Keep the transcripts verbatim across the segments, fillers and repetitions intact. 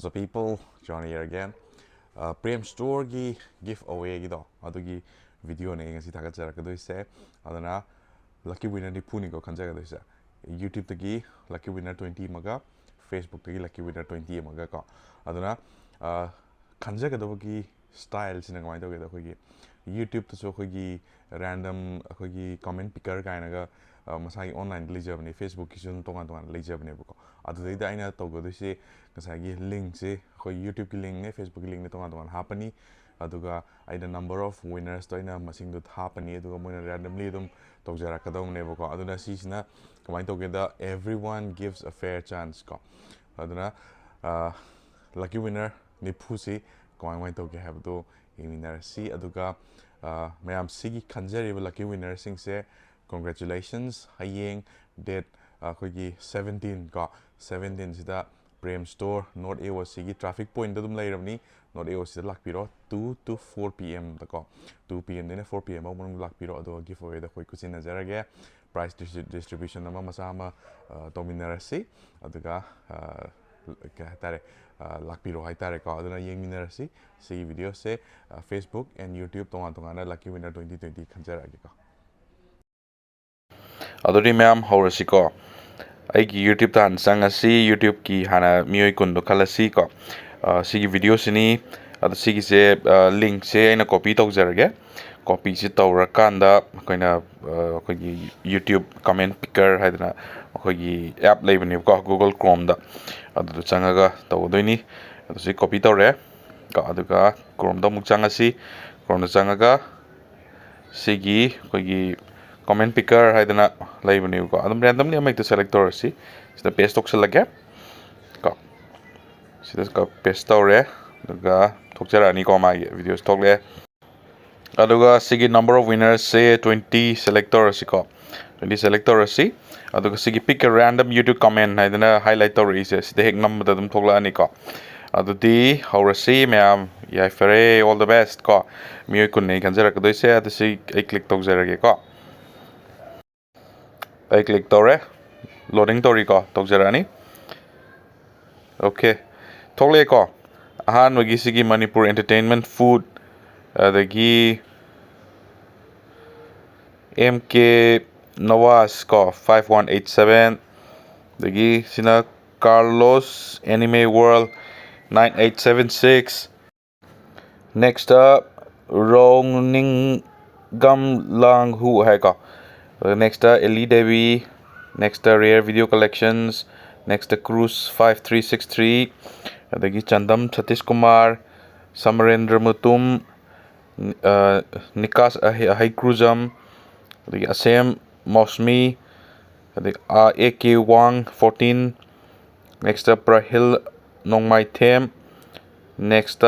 So people, Johnny here again. Uh, Prem Storeꯒꯤ ꯒꯤꯐ ꯑꯋꯦꯒꯤꯗꯣ, ꯑꯗꯨꯒꯤ ꯚꯤꯗꯤꯑꯣꯅꯦ ꯑꯩ ꯉꯁꯤ ꯊꯥꯒꯠꯆꯔꯛꯀꯗꯣꯏꯁꯦ꯫ ꯑꯗꯨꯅ ꯂꯛꯀꯤ ꯋꯤꯅꯔ ꯅꯤꯐꯨꯅꯤꯀꯣ ꯈꯟꯖꯒꯗꯣꯏꯁꯦ꯫ ꯌꯨꯇ꯭ꯌꯨꯕꯇꯒꯤ ꯂꯛꯀꯤ ꯋꯤꯅꯔ ꯇ꯭ꯋꯦꯟꯇꯤ ꯑꯃꯒ, ꯐꯦꯁꯕꯨꯛꯇꯒꯤ ꯂꯛꯀꯤ ꯋꯤꯅꯔ ꯇ꯭ꯋꯦꯟꯇꯤ ꯑꯃꯒ ꯀꯣ꯫ ꯑꯗꯨꯅ, ꯑ, ꯈꯟꯖꯒꯗꯕꯒꯤ ꯁ꯭ꯇꯥꯏꯜꯁꯤꯅ ꯀꯃꯥꯏꯅ ꯇꯧꯒꯦꯗ, ꯑꯩꯈꯣꯏꯒꯤ ꯌꯨꯇ꯭ꯌꯨꯕꯇꯁꯨ ꯑꯩꯈꯣꯏꯒꯤ ꯔꯦꯟꯗꯝ, ꯑꯩꯈꯣꯏꯒꯤ ꯀꯃꯦꯟ ꯄꯤꯀꯔ ꯀꯥꯏꯅꯒ, ꯑ, ꯃꯁꯥꯒꯤ ꯑꯣꯟꯂꯥꯏꯟꯗ ꯂꯩꯖꯕꯅꯦ, ꯐꯦꯁꯕꯨꯛꯀꯤꯁꯨ ꯑꯗꯨꯝ ꯇꯣꯉꯥꯟ ꯇꯣꯉꯥꯟꯅ ꯂꯩꯖꯕꯅꯦꯕꯀꯣ꯫ ꯑꯗꯨꯗꯩꯗ ꯑꯩꯅ ꯇꯧꯒꯗꯣꯏꯁꯦ ꯉꯁꯥꯏꯒꯤ ꯂꯤꯡꯁꯦ, ꯑꯩꯈꯣꯏ ꯌꯨꯇ꯭ꯌꯨꯕꯀꯤ ꯂꯤꯡꯅꯦ, ꯐꯦꯁꯕꯨꯛꯀꯤ ꯂꯤꯡꯅꯦ, ꯇꯣꯉꯥꯟ ꯇꯣꯉꯥꯟꯅ ꯍꯥꯞꯄꯅꯤ꯫ ꯑꯗꯨꯒ ꯑꯩꯅ number of winnersꯇꯣ ꯑꯩꯅ ꯃꯁꯤꯡꯗꯣ ꯍꯥꯞꯄꯅꯤ, ꯑꯗꯨꯒ ꯃꯣꯏꯅ randomly ꯑꯗꯨꯝ ꯇꯧꯖꯔꯛꯀꯗꯧꯕꯅꯦꯕꯀꯣ꯫ ꯑꯗꯨꯅ ꯁꯤꯁꯤꯅ ꯀꯃꯥꯏꯅ ꯇꯧꯒꯦꯗ, everyone gives a fair chance ꯀꯣ꯫ ꯑꯗꯨꯅ, ꯑ, ꯂꯛꯀꯤ ꯋꯤꯅꯔ ꯅꯤꯐꯨꯁꯤ ꯀꯃꯥꯏ ꯀꯃꯥꯏꯅ ꯇꯧꯒꯦ ꯍꯥꯏꯕꯗꯨ ꯌꯦꯡꯃꯤꯟꯅꯔꯁꯤ꯫ ꯑꯗꯨꯒ, ꯑ, ꯃꯌꯥꯝ ꯁꯤꯒꯤ ꯈꯟꯖꯔꯤꯕ ꯂꯛꯀꯤ ꯋꯤꯅꯔꯁꯤꯡꯁꯦ, congratulations꯫ ꯍꯌꯦꯡ ꯗꯦꯠ, ꯑ, ꯑꯩꯈꯣꯏꯒꯤ ꯁꯕꯦꯟꯇꯤꯟ ꯀꯣ, ꯁꯕꯦꯟꯇꯤꯟꯁꯤꯗ ꯄ꯭ꯔꯦꯝ ꯁ꯭ꯇꯣꯔ ꯅꯣꯔꯠ ꯑꯦ ꯑꯣ ꯁꯤꯒꯤ ꯇ꯭ꯔꯥꯐꯤꯛ ꯄꯣꯏꯟꯠꯇ ꯑꯗꯨꯝ ꯂꯩꯔꯕꯅꯤ꯫ ꯅꯣꯔꯠ ꯑꯦ ꯑꯣ ꯁꯤꯗ ꯂꯥꯛꯄꯤꯔꯣ, two to four P M ꯗꯀꯣ, two P M ꯗꯩꯅ four P M ꯐꯥꯎ ꯃꯅꯨꯡꯗ ꯂꯥꯛꯄꯤꯔꯣ, ꯑꯗꯨꯒ ꯒꯤꯐ ꯑꯋꯦꯗ ꯑꯩꯈꯣꯏ ꯈꯨꯠꯁꯤꯟꯅꯖꯔꯒꯦ꯫ ꯄ꯭ꯔꯥꯏꯖ ꯗꯤꯁꯇ꯭ꯔꯤ-, ꯗꯤꯁꯇ꯭ꯔꯤꯕ꯭ꯌꯨꯁꯟ ꯑꯃ ꯃꯆꯥ ꯑꯃ, ꯑ, ꯇꯧꯃꯤꯟꯅꯔꯁꯤ꯫ ꯑꯗꯨꯒ, ꯑ, ꯀꯩ ꯍꯥꯏꯇꯥꯔꯦ, ꯑ, ꯂꯥꯛꯄꯤꯔꯣ ꯍꯥꯏꯇꯥꯔꯦꯀꯣ꯫ ꯑꯗꯨꯅ ꯌꯦꯡꯃꯤꯟꯅꯔꯁꯤ꯫ ꯁꯤꯒꯤ ꯚꯤꯗꯤꯑꯣꯁꯦ, ꯑ, ꯐꯦꯁꯕꯨꯛ and ꯌꯨꯇ꯭ꯌꯨꯕ ꯇꯣꯉꯥꯟ ꯇꯣꯉꯥꯟꯅ ꯂꯛꯀꯤ ꯋꯤꯅꯔ twenty twenty ꯈꯟꯖꯔꯛꯑꯒꯦꯀꯣ꯫ ꯑꯗꯨꯗꯤ ꯃꯌꯥꯝ ꯍꯧꯔꯁꯤꯀꯣ꯫ ꯑꯩꯒꯤ ꯌꯨꯇ꯭ꯌꯨꯕꯇ ꯍꯥꯟꯅ ꯆꯪꯉꯁꯤ꯫ ꯌꯨꯇ꯭ꯌꯨꯕꯀꯤ ꯍꯥꯟꯅ ꯃꯤꯑꯣꯏ ꯀꯨꯟꯗꯣ ꯈꯜꯂꯁꯤꯀꯣ꯫ ꯑ, ꯁꯤꯒꯤ ꯚꯤꯗꯤꯑꯣꯁꯤꯅꯤ꯫ ꯑꯗꯣ ꯁꯤꯒꯤꯁꯦ, ꯑ, ꯂꯤꯡꯁꯦ ꯑꯩꯅ ꯀꯣꯄꯤ ꯇꯧꯖꯔꯒꯦ꯫ ꯀꯣꯄꯤꯁꯤ ꯇꯧꯔꯀꯥꯟꯗ ꯑꯩꯈꯣꯏꯅ, ꯑ, ꯑꯩꯈꯣꯏꯒꯤ ꯌꯨꯇ꯭ꯌꯨꯕ ꯀꯃꯦꯟ ꯄꯤꯀꯔ ꯍꯥꯏꯗꯅ ꯑꯩꯈꯣꯏꯒꯤ ꯑꯦꯞ ꯂꯩꯕꯅꯦꯕꯀꯣ, Google Chromeꯗ꯫ ꯑꯗꯨꯗ ꯆꯪꯉꯒ ꯇꯧꯒꯗꯣꯏꯅꯤ꯫ ꯑꯗꯨ ꯁꯤ ꯀꯣꯄꯤ ꯇꯧꯔꯦ꯫ ꯀꯣ, ꯑꯗꯨꯒ Chromeꯗ ꯑꯃꯨꯛ ꯆꯪꯉꯁꯤ꯫ Chromeꯗ ꯆꯪꯉꯒ ꯁꯤꯒꯤ ꯑꯩꯈꯣꯏꯒꯤ ꯀꯃꯦꯟ ꯄꯤꯀꯔ ꯍꯥꯏꯗꯅ ꯂꯩꯕꯅꯦꯕꯀꯣ꯫ ꯑꯗꯨꯝ randomly ꯑꯃ ꯍꯦꯛꯇ select ꯇꯧꯔꯁꯤ꯫ ꯁꯤꯗ paste ꯇꯧꯁꯜꯂꯒꯦ꯫ ꯀꯣ, ꯁꯤꯗ paste ꯇꯧꯔꯦ꯫ ꯑꯗꯨꯒ ꯊꯣꯛꯆꯔꯛꯑꯅꯤꯀꯣ, ꯃꯥꯒꯤ ꯚꯤꯗꯤꯑꯣꯁꯤ ꯊꯣꯛꯂꯛꯑꯦ꯫ ꯑꯗꯨꯒ ꯁꯤꯒꯤ number of winnersꯁꯦ twenty select ꯇꯧꯔꯁꯤꯀꯣ꯫ Twenty select ꯇꯧꯔꯁꯤ꯫ ꯑꯗꯨꯒ ꯁꯤꯒꯤ pick a random YouTube comment ꯍꯥꯏꯗꯅ highlight ꯇꯧꯔꯛꯏꯁꯦ, ꯁꯤꯗ ꯍꯦꯛ ꯅꯝꯕꯗ ꯑꯗꯨꯝ ꯊꯣꯛꯂꯛꯑꯅꯤꯀꯣ꯫ ꯑꯗꯨꯗꯤ ꯍꯧꯔꯁꯤ ꯃꯌꯥꯝ꯫ ꯌꯥꯏꯐꯔꯦ, all the best ꯀꯣ꯫ ꯃꯤꯑꯣꯏ ꯀꯨꯟ ꯑꯩ ꯈꯟꯖꯔꯛꯀꯗꯣꯏꯁꯦ꯫ ꯑꯗꯨ ꯁꯤ ꯑꯩ click ꯇꯧꯖꯔꯒꯦꯀꯣ꯫ ꯑꯩ click ꯇꯧꯔꯦ꯫ Loading ꯇꯧꯔꯤꯀꯣ, ꯇꯧꯖꯔꯛꯑꯅꯤ꯫ Okay, ꯊꯣꯛꯂꯛꯑꯦꯀꯣ꯫ ꯑꯍꯥꯟꯕꯒꯤ ꯁꯤꯒꯤ ꯃꯅꯤꯄꯨꯔ Entertainment Food, ꯑꯗꯒꯤ M K Nawaz ꯀꯣ, five one eight seven, ꯑꯗꯒꯤ ꯁꯤꯅ Carlos Anime World, nine eight seven six, next Rongningam Langhu ꯍꯥꯏꯀꯣ, next Ellie Devi, next Rare Video Collections, next Cruz five three six three, ꯑꯗꯒꯤ ꯆꯟꯗꯝ ꯁꯇꯤꯁ ꯀꯨꯃꯥꯔ, ꯁꯃꯔꯦꯟꯗ꯭ꯔ ꯃꯨꯇꯨꯝ, ꯑ, ꯅꯤꯀꯥꯁ ꯑꯍꯩ-, ꯑꯍꯩꯀ꯭ꯔꯨꯖꯝ, ꯑꯗꯒꯤ ꯑꯁꯦꯝ ꯃꯣꯁꯃꯤ, ꯑꯗꯒꯤ, ꯑ, A K Wang fourteen, next Prahil Nongmaithem, next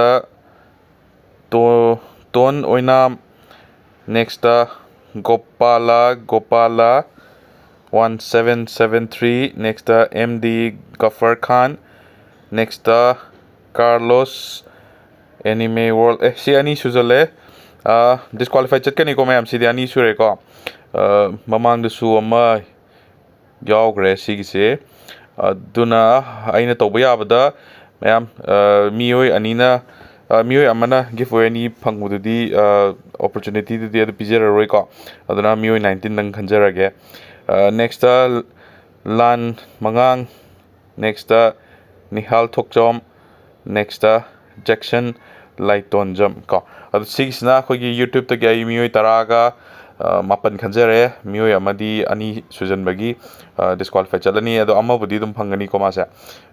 ꯇꯣ-, ꯇꯣꯟ Oinam, next Gopala, Gopala one seven seven three, next M D Ghaffar Khan, next Carlos Anime World, ꯑꯦ, ꯁꯤ ꯑꯅꯤ ꯁꯨꯖꯜꯂꯦ꯫ ꯑ, disqualify ꯆꯠꯀꯅꯤꯀꯣ ꯃꯌꯥꯝ, ꯁꯤꯗꯤ ꯑꯅꯤ ꯁꯨꯔꯦꯀꯣ꯫ ꯑ, ꯃꯃꯥꯡꯗꯁꯨ ꯑꯃ ꯌꯥꯎꯈ꯭ꯔꯦ ꯁꯤꯒꯤꯁꯦ꯫ ꯑꯗꯨꯅ ꯑꯩꯅ ꯇꯧꯕ ꯌꯥꯕꯗ ꯃꯌꯥꯝ, ꯑ, ꯃꯤꯑꯣꯏ ꯑꯅꯤꯅ, ꯑ, ꯃꯤꯑꯣꯏ ꯑꯃꯅ giveaway ꯑꯅꯤ ꯐꯪꯕꯗꯨꯗꯤ, ꯑ, opportunity ꯗꯨꯗꯤ ꯑꯗꯨ ꯄꯤꯖꯔꯔꯣꯏꯀꯣ꯫ ꯑꯗꯨꯅ ꯃꯤꯑꯣꯏ nineteenꯗꯪ ꯈꯟꯖꯔꯒꯦ꯫ ꯑ, next ꯂꯥꯟ ꯃꯉꯥꯡ, next ꯅꯤꯍꯥꯜ ꯊꯣꯛꯆꯣꯝ, next Jackson ꯂꯥꯏꯇꯣꯟꯖꯝ ꯀꯣ꯫ ꯑꯗꯨ ꯁꯤꯒꯤꯁꯤꯅ ꯑꯩꯈꯣꯏꯒꯤ YouTubeꯇꯒꯤ ꯑꯩ ꯃꯤꯑꯣꯏ ꯇꯔꯥꯒ, ꯑ, ꯃꯥꯄꯟ ꯈꯟꯖꯔꯦ, ꯃꯤꯑꯣꯏ ꯑꯃꯗꯤ ꯑꯅꯤ ꯁꯨꯖꯟꯕꯒꯤ, ꯑ, disqualify ꯆꯠꯂꯅꯤ꯫ ꯑꯗꯣ ꯑꯃꯕꯨꯗꯤ ꯑꯗꯨꯝ ꯐꯪꯒꯅꯤꯀꯣ ꯃꯥꯁꯦ,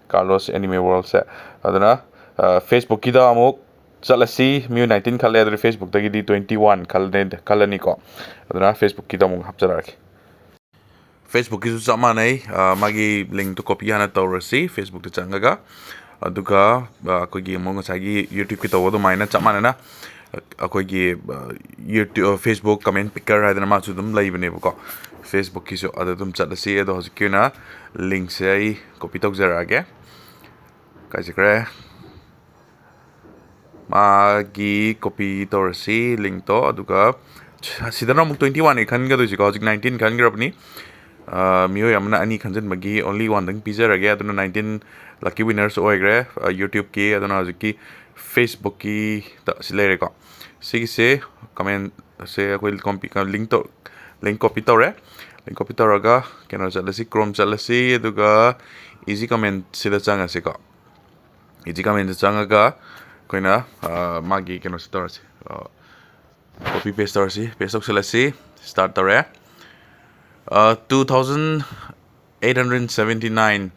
Carlos Anime Worldꯁꯦ꯫ ꯑꯗꯨꯅ, ꯑ, Facebookꯀꯤꯗ ꯑꯃꯨꯛ ꯆꯠꯂꯁꯤ꯫ ꯃꯤꯑꯣꯏ nineteen ꯈꯜꯂꯦ, ꯑꯗꯨꯗꯤ Facebookꯇꯒꯤꯗꯤ twenty one ꯈꯜꯂꯦ-, ꯈꯜꯂꯅꯤꯀꯣ꯫ ꯑꯗꯨꯅ Facebookꯀꯤꯗ ꯑꯃꯨꯛ ꯍꯥꯞꯆꯔꯛꯑꯒꯦ꯫ Facebookꯀꯤꯁꯨ ꯆꯞ ꯃꯥꯟꯅꯩ꯫ ꯑ, ꯃꯥꯒꯤ linkꯇꯨ copy ꯍꯥꯟꯅ ꯇꯧꯔꯁꯤ Facebookꯇ ꯆꯪꯉꯒ꯫ ꯑꯗꯨꯒ, ꯑ, ꯑꯩꯈꯣꯏꯒꯤ ꯑꯃꯨꯛ ꯉꯁꯥꯏꯒꯤ YouTubeꯀꯤ ꯇꯧꯕ ꯑꯗꯨꯃꯥꯏꯅ ꯆꯞ ꯃꯥꯟꯅꯅ, ꯑ, ꯑꯩꯈꯣꯏꯒꯤ, ꯑ, YouTube, ꯑ, Facebook comment picker ꯍꯥꯏꯗꯅ ꯃꯥꯁꯨ ꯑꯗꯨꯝ ꯂꯩꯕꯅꯦꯕꯀꯣ꯫ Facebookꯀꯤꯁꯨ ꯑꯗ ꯑꯗꯨꯝ ꯆꯠꯂꯁꯤ꯫ ꯑꯗꯣ ꯍꯧꯖꯤꯛꯀꯤ ꯑꯣꯏꯅ linkꯁꯦ ꯑꯩ copy ꯇꯧꯖꯔꯛꯑꯒꯦ꯫ ꯀꯥꯏ ꯆꯠꯈ꯭ꯔꯦ? ꯃꯥꯒꯤ copy ꯇꯧꯔꯁꯤ linkꯇꯣ, ꯑꯗꯨꯒ ꯁꯤꯗꯅ ꯑꯃꯨꯛ twenty one ꯈꯟꯒꯗꯣꯏꯁꯤꯀꯣ, ꯍꯧꯖꯤꯛ nineteen ꯈꯟꯈ꯭ꯔꯕꯅꯤ꯫ ꯑ, ꯃꯤꯑꯣꯏ ꯑꯃꯅ ꯑꯅꯤ ꯈꯟꯖꯤꯟꯕꯒꯤ only one ꯗꯪ ꯄꯤꯖꯔꯒꯦ꯫ ꯑꯗꯨꯅ nineteen lucky winners ꯑꯣꯏꯈ꯭ꯔꯦ, ꯑ, YouTube-ꯀꯤ꯫ ꯑꯗꯨꯅ ꯍꯧꯖꯤꯛꯀꯤ Facebook-ꯀꯤ ꯇ-, ꯁꯤ ꯂꯩꯔꯦꯀꯣ꯫ ꯁꯤꯒꯤꯁꯦ comment-ꯁꯦ ꯑꯩꯈꯣꯏ copy, link ꯇꯧ-, link copy ꯇꯧꯔꯦ꯫ Link copy ꯇꯧꯔꯒ ꯀꯩꯅꯣ ꯆꯠꯂꯁꯤ, Chrome ꯆꯠꯂꯁꯤ, ꯑꯗꯨꯒ Easy Comment-ꯁꯤꯗ ꯆꯪꯉꯁꯤꯀꯣ꯫ Easy Comment-ꯁꯤꯗ ꯆꯪꯉꯒ ꯑꯩꯈꯣꯏꯅ, ꯑ, ꯃꯥꯒꯤ ꯀꯩꯅꯣꯁꯤ ꯇꯧꯔꯁꯤ, ꯑ, copy paste ꯇꯧꯔꯁꯤ, paste ꯇꯧꯁꯤꯜꯂꯁꯤ꯫ Start ꯇꯧꯔꯦ꯫ ꯑ, two thousand eight hundred seventy nine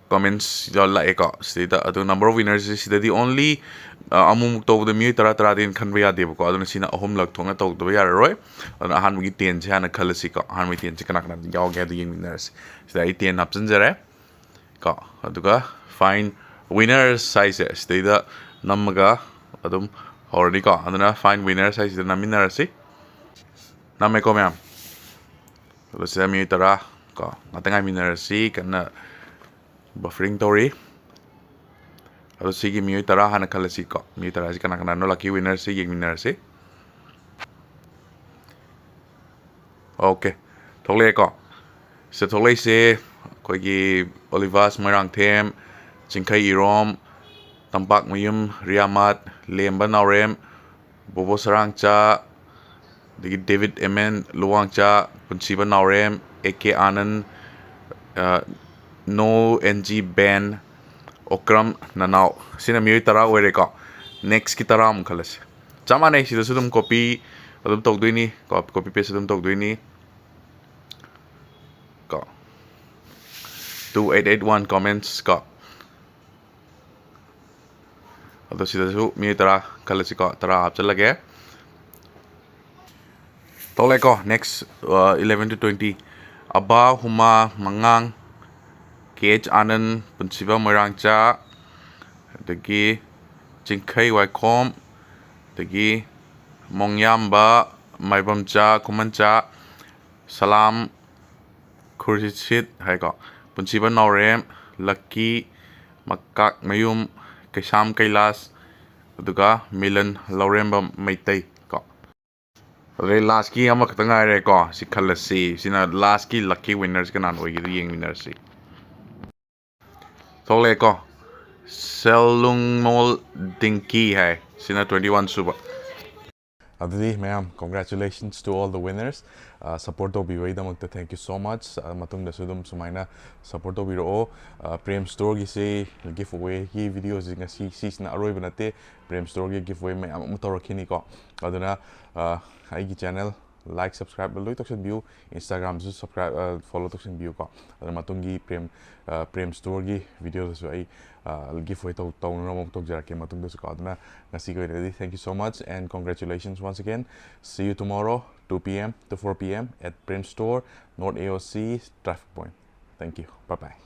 comments ꯂꯥꯛꯑꯦꯀꯣ ꯁꯤꯗꯩꯗ꯫ ꯑꯗꯣ number of winners-ꯁꯤ ꯁꯤꯗꯗꯤ only, ꯑ, ꯑꯃꯨꯛꯃꯨꯛ ꯇꯧꯕꯗ ꯃꯤꯑꯣꯏ ꯇꯔꯥ ꯇꯔꯥꯗꯩ ꯍꯦꯟꯅ ꯈꯟꯕ ꯌꯥꯗꯦꯕꯀꯣ꯫ ꯑꯗꯨꯅ ꯁꯤꯅ ꯑꯍꯨꯝꯂꯛ ꯊꯣꯛꯅ ꯇꯧꯗꯕ ꯌꯥꯔꯔꯣꯏ꯫ ꯑꯗꯨꯅ ꯑꯍꯥꯟꯕꯒꯤ ten-ꯁꯦ ꯍꯥꯟꯅ ꯈꯜꯂꯁꯤꯀꯣ꯫ ꯑꯍꯥꯟꯕꯒꯤ ten-ꯁꯦ ꯀꯅꯥ ꯀꯅꯥ ꯌꯥꯎꯒꯦ ꯍꯥꯏꯗꯣ ꯌꯦꯡꯃꯤꯟꯅꯔꯁꯤ꯫ ꯁꯤꯗ ꯑꯩ ten ꯍꯥꯞꯆꯤꯟꯖꯔꯦ ꯀꯣ꯫ ꯑꯗꯨꯒ find winners ꯍꯥꯏꯁꯦ ꯁꯤꯗꯩꯗ ꯅꯝꯃꯒ ꯑꯗꯨꯝ ꯍꯧꯔꯅꯤꯀꯣ꯫ ꯑꯗꯨꯅ find winners ꯍꯥꯏꯁꯤꯗ ꯅꯝꯃꯤꯟꯅꯔꯁꯤ꯫ ꯅꯝꯃꯦꯀꯣ ꯃꯌꯥꯝ꯫ ꯑꯗꯣ ꯁꯤꯗ ꯃꯤꯑꯣꯏ ꯇꯔꯥ ꯀꯣ, ꯉꯥꯛꯇ ꯉꯥꯏꯃꯤꯟꯅꯔꯁꯤ, ꯀꯟꯅ buffering ꯇꯧꯔꯤ꯫ ꯑꯗꯣ ꯁꯤꯒꯤ ꯃꯤꯑꯣꯏ ꯇꯔꯥ ꯍꯥꯟꯅ ꯈꯜꯂꯁꯤꯀꯣ꯫ ꯃꯤꯑꯣꯏ ꯇꯔꯥꯁꯤ ꯀꯅꯥ ꯀꯅꯥꯅꯣ lucky winner-ꯁꯤ ꯌꯦꯡꯃꯤꯟꯅꯔꯁꯤ꯫ Okay, ꯊꯣꯛꯂꯛꯑꯦꯀꯣ꯫ ꯁꯤꯗ ꯊꯣꯛꯂꯛꯏꯁꯦ ꯑꯩꯈꯣꯏꯒꯤ ꯑꯣꯂꯤꯚꯥꯁ ꯃꯣꯏꯔꯥꯡꯊꯦꯝ, ꯆꯤꯡꯈꯩ ꯏꯔꯣꯝ, ꯇꯝꯄꯥꯛꯃꯌꯨꯝ ꯔꯤꯌꯥꯃꯥꯠ, ꯂꯦꯝꯕ ꯅꯥꯎꯔꯦꯝ, ꯕꯣꯕꯣ ꯁꯔꯥꯡꯆꯥ, ꯑꯗꯒꯤ ꯗꯦꯕꯤꯠ ꯑꯦꯝ ꯑꯦꯟ ꯂꯨꯋꯥꯡꯆꯥ, ꯄꯨꯟꯁꯤꯕ ꯅꯥꯎꯔꯦꯝ, ꯑꯦ ꯀꯦ ꯑꯥꯅꯟ, ꯑ, ꯅꯣ ꯑꯦꯟ ꯖꯤ ꯕꯦꯟ, ꯑꯣꯀ꯭ꯔꯝ ꯅꯅꯥꯎ꯫ ꯁꯤꯅ ꯃꯤꯑꯣꯏ ꯇꯔꯥ ꯑꯣꯏꯔꯦꯀꯣ꯫ Next-ꯀꯤ ꯇꯔꯥꯃꯨꯛ ꯈꯜꯂꯁꯤ꯫ ꯆꯞ ꯃꯥꯟꯅꯩ, ꯁꯤꯗꯁꯨ ꯑꯗꯨꯝ copy ꯑꯗꯨꯝ ꯇꯧꯗꯣꯏꯅꯤ ꯀꯣ, copy paste ꯑꯗꯨꯝ ꯇꯧꯗꯣꯏꯅꯤ ꯀꯣ꯫ Two eight eight one comments ꯀꯣ꯫ ꯑꯗꯣ ꯁꯤꯗꯁꯨ ꯃꯤ ꯇꯔꯥ ꯈꯜꯂꯁꯤꯀꯣ, ꯇꯔꯥ ꯍꯥꯞꯆꯤꯜꯂꯒꯦ꯫ ꯊꯣꯛꯂꯛꯑꯦꯀꯣ꯫ Next, uh, eleven to twenty꯫ ꯑꯕꯥ ꯍꯨꯃꯥ ꯃꯉꯥꯡ, ꯀꯦ ꯑꯩꯆ ꯑꯥꯅꯟ, ꯄꯨꯟꯁꯤꯕ ꯃꯣꯏꯔꯥꯡꯆꯥ, ꯑꯗꯒꯤ ꯆꯤꯡꯈꯩ ꯋꯥꯏꯈꯣꯝ, ꯑꯗꯒꯤ ꯃꯣꯡꯌꯥꯝꯕ ꯃꯥꯏꯕꯝꯆꯥ, ꯈꯨꯃꯟꯆꯥ, ꯁꯂꯥꯝ ꯈꯨꯔꯁꯤꯠ ꯍꯥꯏꯀꯣ, ꯄꯨꯟꯁꯤꯕ ꯅꯥꯎꯔꯦꯝ, ꯂꯛꯀꯤ ꯃꯀꯥꯛꯃꯌꯨꯝ, ꯀꯩꯁꯥꯝ ꯀꯩꯂꯥꯁ, ꯑꯗꯨꯒ ꯃꯤꯂꯟ ꯂꯧꯔꯦꯝꯕꯝ ꯃꯩꯇꯩ ꯀꯣ꯫ ꯑꯗꯩ ꯂꯥꯁꯀꯤ ꯑꯃꯈꯛꯇ ꯉꯥꯏꯔꯦꯀꯣ, ꯁꯤ ꯈꯜꯂꯁꯤ꯫ ꯁꯤꯅ ꯂꯥꯁꯀꯤ ꯂꯛꯀꯤ ꯋꯤꯟꯅꯔꯁꯤ ꯀꯅꯥꯅ ꯑꯣꯏꯒꯦꯗꯣ ꯌꯦꯡꯃꯤꯟꯅꯔꯁꯤ꯫ ꯊꯣꯛꯂꯛꯑꯦꯀꯣ, ꯁꯦꯜꯂꯨꯡꯃꯣꯜ ꯗꯤꯡꯀꯤ ꯍꯥꯏ꯫ ꯁꯤꯅ twenty one ꯁꯨꯕ꯫ ꯑꯗꯨꯗꯤ ꯃꯌꯥꯝ, congratulations to all the winners꯫ Support ꯇꯧꯕꯤꯕꯒꯤꯗꯃꯛꯇ thank you so much꯫ ꯃꯇꯨꯡꯗꯁꯨ ꯑꯗꯨꯝ ꯁꯨꯃꯥꯏꯅ ꯁꯞꯄꯣꯔꯠ ꯇꯧꯕꯤꯔꯛꯑꯣ꯫ ꯄ꯭ꯔꯦꯝ ꯁ꯭ꯇꯣꯔꯒꯤꯁꯤ, ꯒꯤꯐ ꯑꯋꯦꯒꯤ ꯚꯤꯗꯤꯑꯣꯁꯤ ꯉꯁꯤ, ꯁꯤꯁꯤꯅ ꯑꯔꯣꯏꯕ ꯅꯠꯇꯦ꯫ ꯄ꯭ꯔꯦꯝ ꯁ꯭ꯇꯣꯔꯒꯤ ꯒꯤꯐ ꯑꯋꯦ ꯃꯌꯥꯝ ꯑꯃ ꯇꯧꯔꯛꯈꯤꯅꯤꯀꯣ꯫ ꯑꯗꯨꯅ ꯑꯩꯒꯤ ꯆꯦꯅꯦꯜ ꯂꯥꯏꯛ, ꯁꯕꯁꯀ꯭ꯔꯥꯏꯕ ꯂꯣꯏ ꯇꯧꯁꯟꯕꯤꯌꯨ꯫ ꯏꯟꯁꯇꯥꯒ꯭ꯔꯥꯝꯁꯨ ꯁꯕꯁꯀ꯭ꯔꯥꯏꯕ, ꯐꯣꯂꯣ ꯇꯧꯁꯟꯕꯤꯌꯨꯀꯣ꯫ ꯑꯗꯨ ꯃꯇꯨꯡꯒꯤ ꯄ꯭ꯔꯦꯝ, ꯄ꯭ꯔꯦꯝ ꯁ꯭ꯇꯣꯔꯒꯤ ꯚꯤꯗꯤꯑꯣꯗꯁꯨ ꯑꯩ ꯒꯤꯐ ꯑꯋꯦ ꯇꯧ ꯇꯧꯅꯕ ꯑꯃꯨꯛ ꯇꯧꯖꯔꯛꯀꯦ ꯃꯇꯨꯡꯗꯁꯨꯀꯣ꯫ ꯑꯗꯨꯅ ꯉꯁꯤꯒꯤ ꯑꯣꯏꯅꯗꯤ thank you so much and congratulations once again. See you tomorrow, two p.m. to four p.m. at Prem Store, North A O C, Traffic Point. Thank you. Bye bye.